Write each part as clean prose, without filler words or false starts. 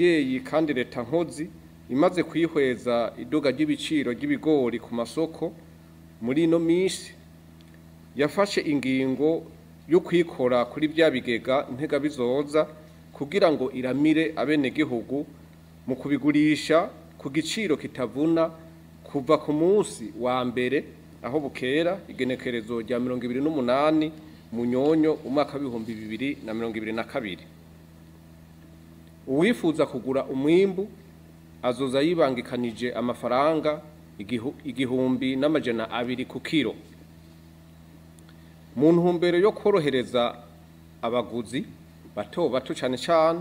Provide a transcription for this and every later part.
mvyeyi kandi leta nkozi imaze kwihweza iduga ry'ibiciro ry'ibigori ku masoko muri ino minsi, yafashe ingingo yo kwikora kuri bya bigega ntegabizoza kugira ngo iramire abenegihugu mu kubigurisha ku giciro kitavuna kuva ku munsi wa mbere aho bukera igenekerezo rya 28 Munyonyo umwaka 2022. Uwifuza kugura umwimbu azoza yibangikanije amafaranga 1200 ku kiro. Mu ntumbero yo korohereza abaguzi bato bato cane cane,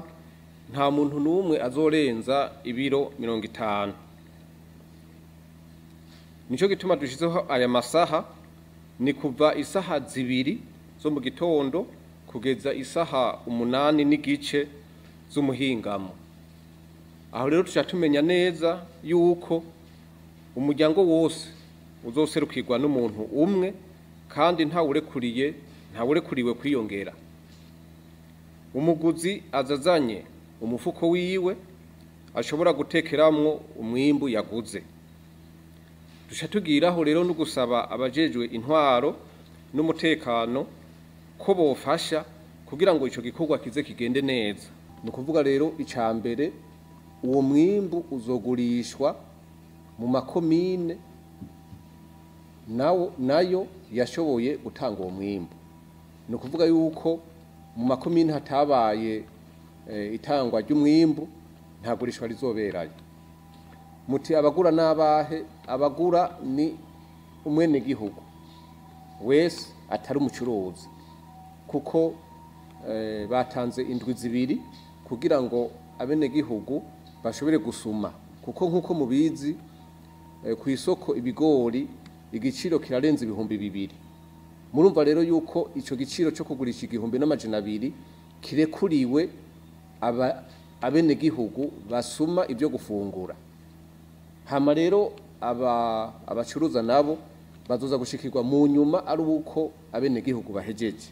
nta muntu n'umwe azorenza ibiro 50. Nico gituma dushizeho aya masaha, ni kuva isaha 2 zo mu gitondo kugeza isaha 8:15 z'umuhingamo. Aho rero tuca tumenya neza yuko umuryango wose uzoserukirwa n'umuntu umwe kandi ntawurekuriwe kwiyongera. Umuguzi azazanye umufuko wiwe ashobora gutekeramwo umwimbu yaguze. Duca tugiraho rero no gusaba abajejwe intwaro n'umutekano ko bofasha kugira ngo ico gikorwa kize kigende neza. Ni ukuvuga rero ica mbere, uwo mwimbu uzogurishwa mu makomine nayo yashoboye gutanga uwo mwimbu. Ni ukuvuga yuko mu makomine hatabaye itangwa ry'umwimbu, nta gurishwa rizoberayo. Muti abagura n'abahe? Abagura ni umwenegihugu wese atari umucuruzi, kuko batanze indwi 2 kugira ngo abenegihugu bashobore gusuma, kuko nkuko mubizi ku isoko ibigori igiciro kirarenze 2000. Murumva rero yuko ico giciro cyo kugurisha 1200 kirekuriwe abenegihugu basuma ibyo gufungura. Hama rero abacuruza nabo bazoza gushikirwa mu nyuma ari uko abenegihugu bahejeje.